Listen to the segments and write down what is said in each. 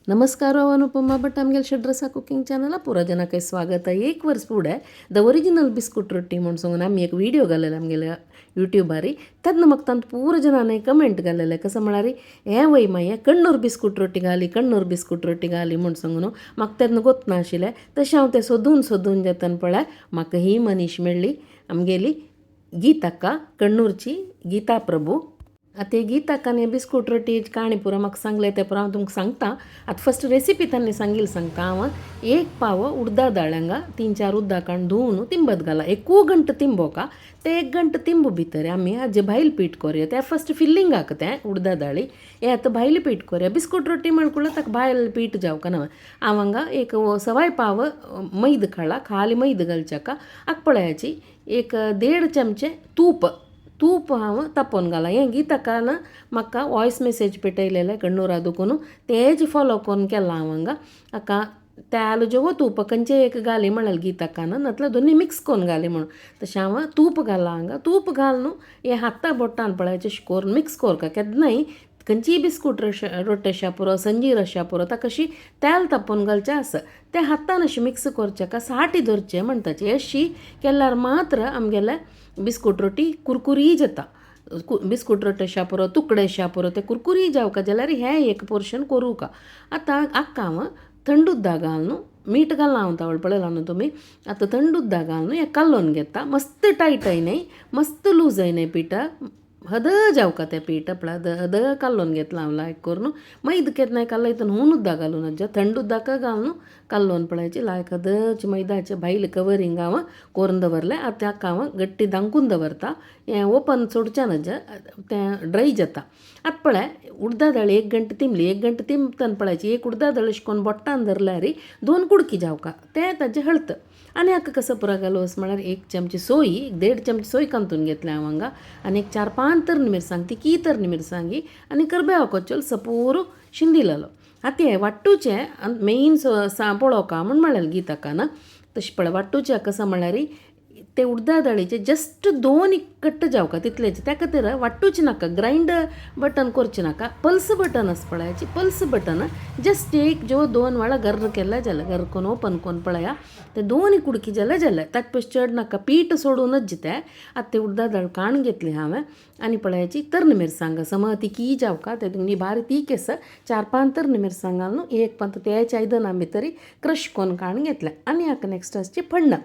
नमस्कार अनुपमा भट आमगेले षड्रसा कुकिंग चॅनला पुरा जनाक स्वागत आहे. एक वर्स फुडें the original biscuit रोटी म्हूण सांगून आमी एक व्हिडिओ घालेले आमगेल्या यूट्यूबार. तेन्ना म्हाका तांत पुरा जणांनी कमेंट घालेले कसं म्हळ्यार हें वय मागीर कण्णूर बिस्कूट रोटी घाली, कण्णूर बिस्कूट रोटी घाली म्हूण सांगून. म्हाका तेन्ना गोत नाशिल्लें. तशें हांव तें सोदून सोदून जातन पळय म्हाका ही मनीश मेळ्ळी, आमगेली गीताक्का, कण्णूरची गीता प्रभू. आतां गीताक्कान हे बिस्कूट रोटी काणी पुरो म्हाका सांगलें, तें पुरो हांव तुमकां सांगता. आतां फस्ट रेसिपी तांणी सांगिल्ली सांगता हांव. एक पाव उडदा दाळ हांगा 3-4 उदकान धुवन तिंबत घाला, एकू गंट तिंबोका. ते एक गंट तिंबू भितर आमी हाजे भायल पीठ कोरया. ते फस्ट फिल्लिंग हाक तें उडदा दाळी हे आतां भायले पीठ कोरया. बिस्कूट रोटी म्हणकुळ्ळा ताका भायल पीठ जावका ना. हांव हांगा एक सवाय पाव मैद काडला, खाली मैद घालच्याका. हाका पळयाची एक 1.5 चमचे तूप, तूप हांव तापोवन घाला. हें गीताकान म्हाका वॉयस मेसेज पेटयलेलें कण्णूरा दुकून, तेज फॉलो करून केलां हांव हांगा. हाका तेल जेवो तूप खंयचें एक घाली म्हणलें गीताकान, नातल्यार दोनी मिक्स करून घाली म्हणून. तशें हांव तूप घालां हांगा. तूप घालून हें हाता बोटान पळयाचें अशें करून मिक्स करका. केन्नाय खंयचीय बिस्कूट रोटी आशा पुरो, संजीर आशा पुरो, ताका अशी तेल तापोवन घालचें आसा. तें हातान अशें मिक्स करचें साटी धरचें म्हणटाचे. अशी केल्यार मात्र आमगेलें बिस्कूट रोटी कुरकुरी जाता. बिस्कूट रोटी आशा पुरो, तुकडे आशा पुरो, ते कुरकुरी जावका जाल्यार हें एक पोर्शन करूका. आतां हाका हांव थंड उदक घालून, मीठ घालना हांव, तावळ पळयलां न्हू तुमी. आतां थंड उदक घालून हें कालोवन घेता. मस्त टायट न्हय, मस्त लूज न्हय, पीठ हद जावका तें पीठ पळय हद कालोवन घेतलां हांव लायक करून. मैद केन्नाय कालयतना हून उदक घालूं नाका, थंड उदक घालून कालोवन पळयाची लायक हदच मैदाचें भायल कवरींग हांव करून दवरलें. आतां हाका हांव गट्टी धांकून दवरता, हें ओपन सोडचें नज, तें ड्राय जाता. आतां पळय उडदा दाळ एक गंट तिंबली. एक गंट तिंबतना पळयाची एक उडदा दाळ अशें करून बोट्टान धरल्यार 2 कुडकी जावका, तें ताजें हळत. आनी हाका कसो पुरो घालोस म्हळ्यार एक चमची सोय, 1.5 चमची सोय कांतून घेतलें हांव हांगा, आनी एक 4-5 तरणी मिरसांग, तिकी तरणी मिरसांगी, आनी करबेवा कोचोल सपूर शिंदिलेलो. आतां हें वाट्टूचें मेन पळोवका म्हूण म्हणलें गीताकान. तशें पळय वाट्टूचें कसो म्हळ्यार ते उडदा दाळीचे जस्ट 2 इकट्ट जावका तितलेच. त्या खातीर वाट्टूचें नाका, ग्रायंड बटन करचें नाका, पल्स बटन आसा पळयाची, पल्स बटन जस्ट एक जो 2 वेळा गर्र केल्यार जालें. गर्र करून ओपन करून पळया, ते 2 कुडकी जाल्यार जालें, ताचे पयस चड नाका, पीठ सोडूनच तें. आतां ते उडदा दाळ काण घेतली हांवें आनी पळयाची तरणी मिरसांग सम तिकी जावका, ते तुमी बारीक तीक आसा, 4-5 तरणी मिरसांग घालून एक पंत तेच आयदनां भितर क्रश करून काडून घेतलें. आनी हाका नेक्स्ट आसची फण्ण.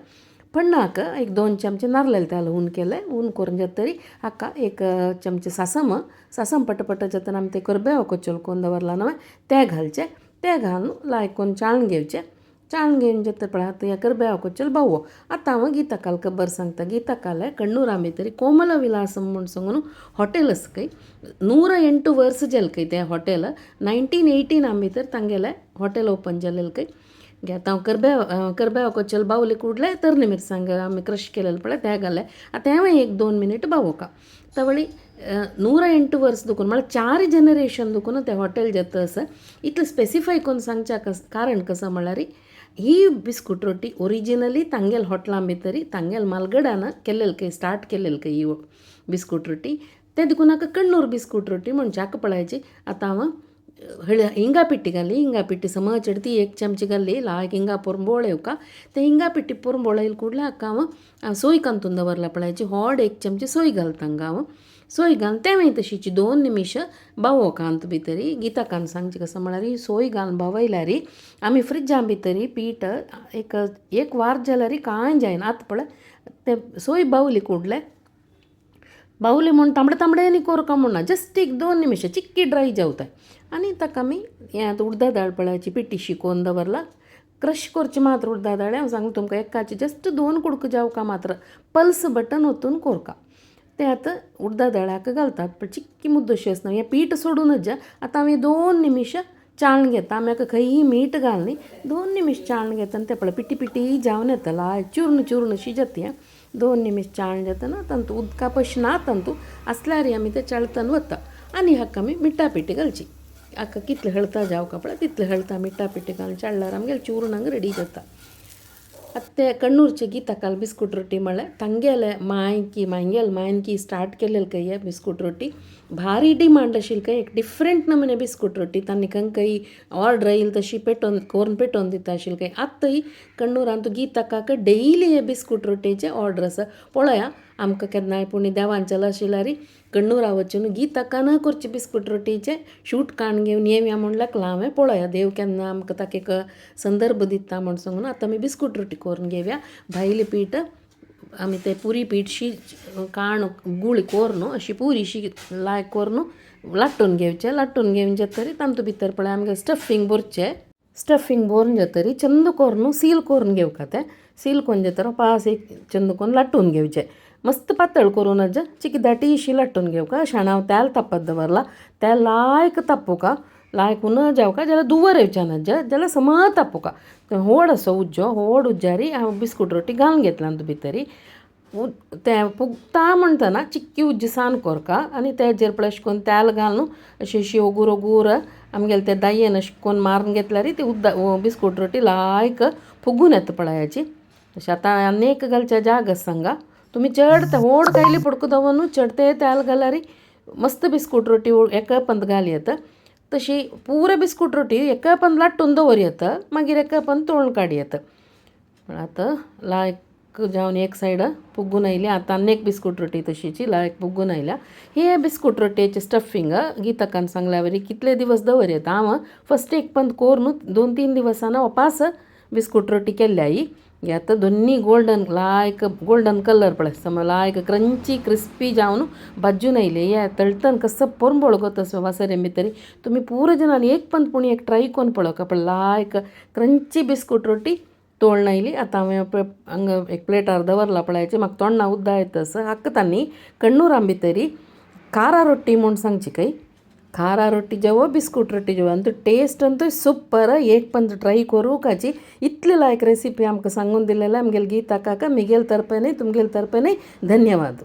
फण्णाक एक 2 चमचे नारलेले तेल हून केलें. हून करून जातरी हाका एक चमचे सासम, सासम पटपट जातना आमी तें करबेव कोचोल करून दवरलां न्हय तें घालचें. तें घालून लायक करून चाळून घेवचें. चाळून घेवन जाता पळय आतां ह्या करबेवा कोचोल बावो. आतां हांव गीताकाल खबर सांगता. गीताकाले कण्णूरा भितर कोमल विलासम म्हूण सांगून हॉटेल आसा खंय, 108 वर्स जालें खंय तें हॉटेल. 1918 भितर तांगेलें हॉटेल ओपन जालें खंय. आतां हांव करबेवा कोचल बावले कुडले तरणी मिरसांग आमी क्रश केलेलें पळय तें घालें. आतां हांवें 1-2 मिनीट बावोका. तवळी 108 वर्स दुखून म्हळ्यार 4 जनरेशन दुखून तें हॉटेल जाता आसा. इतलें स्पेसिफाय करून सांगच्या कारण कसो म्हळ्यार ही बिस्कूट रोटी ओरिजिनली तांगेल हॉटेलां भितर तांगेल मालगडान केल्लेल खंय, स्टार्ट केल्लेल खंय ही बिस्कूट रोटी. तें देखून हाका कण्णूर बिस्कूट रोटी म्हणचे. हाका पळयाची आतां हांव हिंगा पिट्टी घाली. हिंगा पिट्टी सम चडती 1 चमची घाली. लायक हिंगा पोरून येवका. ते हिंगा पिट्टी पोरून बोळयले कुडले हाका हांव सोय कांतून दवरला पळयाची होड 1 चमची सोय घालता हांगा हांव. सोय घालून तें मागीर तशीची 2 निमिश बावोका अंत भितरी. गीताकान सांगचें कसो म्हळ्यार ही सोय घालून बावयल्यार आमी फ्रिजा भितरी पीठ एक एक वार जाल्यार कांय जायना. आतां पळय तें सोय बावली कुडले, बावली म्हूण तांबडे तांबडे न्ही कोरका म्हूण ना, जस्ट 1-2 निमिश चिक्की ड्राय जावताय. आनी ताका आमी हें आतां उडदा दाळ पळयाची पिट्टी शिकोवन दवरला, क्रश करचें मात्र उडदा दाळ. हांव सांगता तुमकां एकाचे जस्ट 2 कुडको जावका मात्र, पल्स बटन वतून कोरका. तें आतां उडदा दाळाक घालतात पण चिक्की मुद्दोशी आसना, हें पीठ सोडूनच जा. आतां हांवें 2 निमिश चाळण घेता. आमी हाका खंयी मीठ घालनी, 2 निमिश चाळण घेता आनी तें पळय पिट्टी पिट्टी जावन येता, लायक चूर्ण चूर्ण अशी जाता. 2 निमिश चाळण जातना तांतू उदका पशी ना, तांतू आसल्यार आमी तें चाळतन वता. आनी हाका आमी मिठा पिठी घालची. हाका कितलें हळता जावका पळय तितलें हळता मिठा पिठी घालून चाळ्ळ्यार आमगेलें चूर्ण हांगा रेडी जाता. आतां कण्णूरचे गीताकाल बिस्कुट रोटी म्हळ्यार तांगेले मायकी मांगेल मायनकी स्टार्ट केलेल काय बिस्कुट रोटी भारी डिमांड आशिल्ली काय एक डिफरंट नमुने बिस्कुट रोटी तांणी खंय ऑर्डर येईल तशी पेटोवन करून पेटोवन दिता आशिल्ली काय. आतां कण्णूरांत गीताकाक डेली हे बिस्कुट रोटीचे ऑर्डर आसा. पळया आमकां केन्नाय पूण देवान चल आशिल्ल्यारी कण्णूरा वचून गीताकान करचे बिस्कुट रोटीचे शूट काण घेवन येवया म्हूण लागला हांवें. पळया देव केन्ना आमकां ताका एक संदर्भ दिता म्हूण सांगून आतां आमी बिस्कुट रोटी करून घेवया. भायले पीठ आमी ते पुरी पीठ शी काण गुळी करून अशी पुरी शी लायक करून लाटून घेवचे. लाटून घेवन जातरी तातूंत भितर पळय आमगे स्टफींग भरचें. स्टफींग भरून जातरी चंद करून सील करून घेवका तें सील करून जातरी पास एक चंद करून लाटून घेवचें. मस्त पातळ करून नज चिकी दाटी अशी लाटून घेवका. अशें हांव तेल तापत दवरला. तेल लायक तापोवका लायक न जावका जाल्यार दुवर येवच्या नज जाल्यार समा तापोवका. व्हड असो उज्जो व्हड उज्जारी हांव बिस्कुट रोटी घालून घेतला तातूंत भितरी तें फुगता म्हणटना चिक्की उज्ज सान कोरका आनी तेजेर पळय अशें करून तेल घालून अशी अशी ओगूर ओगूर आमगेले ते दायेन अशें करून मारून घेतल्यार ती उद्दा बिस्कुट रोटी लायक फुगून येता पळयाची. अशें आतां आनी एक घालच्या जाग आसा हांगा. तुमी चड ते व्हड कायली पडको दवरून चड ते तेल घाल्यार मस्त बिस्कुट रोटी एका पंत घाल येता. तशी पुरो बिस्कुट रोटी एका पंत लाटून दवर येता मागीर एका पंत तोळून काड येता. आतां लायक जावन एक सायड पुगून आयली. आतां आनी एक बिस्कुट रोटी तशीची लायक पुगून आयल्या. हे बिस्कुट रोटयेचे स्टफींग गीताकान सांगल्या वरी कितले दिवस दवर येता. हांव फस्ट एक पंत कोरून 2-3 दिवसांनी वापास बिस्कुट रोटी केल्या ही. आतां दोन्ही गोल्डन लायक गोल्डन कलर पळय सम लायक क्रंची क्रिस्पी जावन भाजून आयले. हे तळटन कसो पोरंबळ गो तसो वासरे भितरी तुमी पुरो जाणांनी एक पंत पूण एक ट्राय करून पळोवका. पळय लायक क्रंची बिस्कुट रोटी तोळून आयली. आतां हांवें हांगा एक प्लेटार दवरला पळयाचे म्हाका तोंडा उद्दा येता तसो हाका तांणी कण्णूरां भितरी खारा रोटी म्हूण सांगची काय. खारा रोटी जेवो बिस्कुट रोटी जेवो आनी तो टेस्ट आनी तो सुपर. एक पंत ट्राय करूंकाची इतली लायक रेसिपी आमकां सांगून दिलेले आमगेले गीता काका. मिगेल तरपेनय तुमगेले तरपेनय धन्यवाद.